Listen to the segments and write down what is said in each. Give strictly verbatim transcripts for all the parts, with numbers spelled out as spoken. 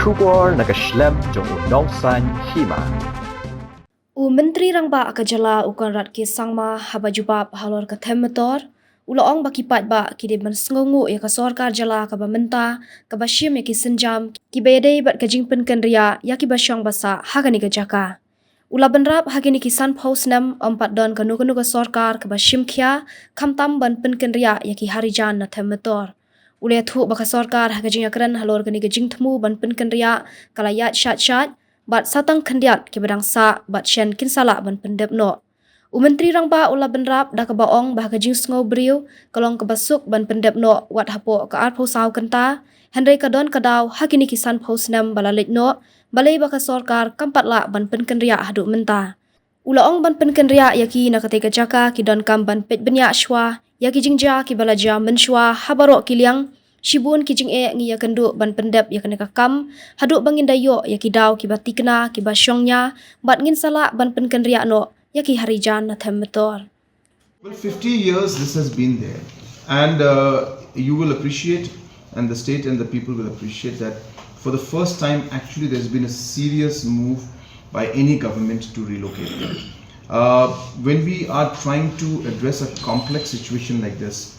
Khubor na ka shlem jong u Nongsaiñ Hima. U Myntri Rangbah ka jylla u Conrad K Sangma haba jubab halor ka them metor, u la ong ba ki paidbah ki dei ban sngewnguh ïa ka sorkar jylla kaba mynta, kaba shim ïa ki sienjam kiba ïadei bad ka jingpynkynriah ïa kiba shong ba sah ha kane ka jaka. U la bynrap ha kine ki sanphew snem ym pat don kano kano ka sorkar kaba shim khia, khamtam ban pynkynriah ïa ki harijan na them metor. U la ïathuh ba ka sorkar ha ka jingïakren halor kane ka jingthmu ban pynkynriah ka la ïaid shait shait, bad sa tang khyndiat kiba dang sah bad shen kin sa lah ban pyndep noh. U Myntri Rangbah u la bynrap da kaba ong ba ha ka jingsngew briew ka long kaba suk ban pyndep noh wat hapoh ka arphew saw kynta, hynrei ka don ka daw ha kine ki sanphew snem ba la leit noh, balei ba ka sorkar kam pat lah ban pynkynriah haduh mynta. U la ong ban pynkynriah ïa ki na katei ka jaka ki donkam ban peit bniah shuwa ïa ki jingjia kiba la jia mynshuwa ha baroh ki liang. Shibun ki jingeh ngi ïakynduh ban pyndep ïa kane ka kam haduh ba ngin da ïoh ïa ki daw kiba thikna kiba shongnia, bad ngin sa lah ban pynkynriah noh ïa ki harijan na them metor. Well, fifty years this has been there, and uh, you will appreciate, and the state and the people will appreciate that for the first time, actually, there's been a serious move by any government to relocate them. Uh, when we are trying to address a complex situation like this,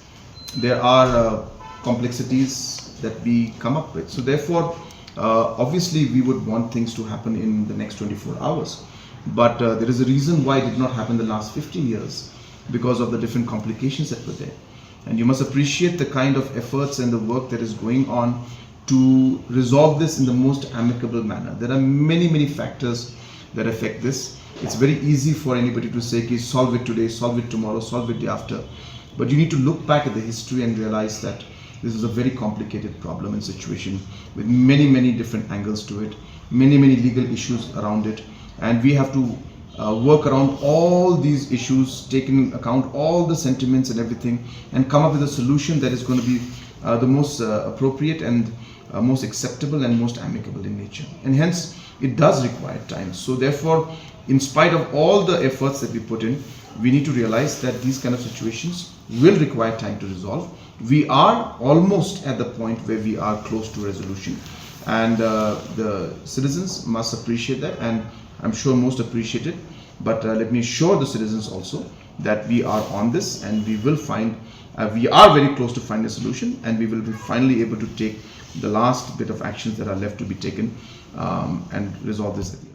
there are uh, complexities that we come up with. So, therefore, uh, obviously, we would want things to happen in the next twenty-four hours. But uh, there is a reason why it did not happen the last fifty years, because of the different complications that were there. And you must appreciate the kind of efforts and the work that is going on to resolve this in the most amicable manner. There are many, many factors that affect this. It's very easy for anybody to say, "Ki solve it today, solve it tomorrow, solve it the after." But you need to look back at the history and realize that this is a very complicated problem and situation with many, many different angles to it, many, many legal issues around it. And we have to uh, work around all these issues, take in account all the sentiments and everything, and come up with a solution that is going to be uh, the most uh, appropriate and uh, most acceptable and most amicable in nature. And hence, it does require time. So, therefore, in spite of all the efforts that we put in, we need to realize that these kind of situations will require time to resolve. We are almost at the point where we are close to resolution, and uh, the citizens must appreciate that, and I'm sure most appreciate it. But uh, let me assure the citizens also that we are on this, and we will find, uh, we are very close to finding a solution, and we will be finally able to take the last bit of actions that are left to be taken um, and resolve this at the end.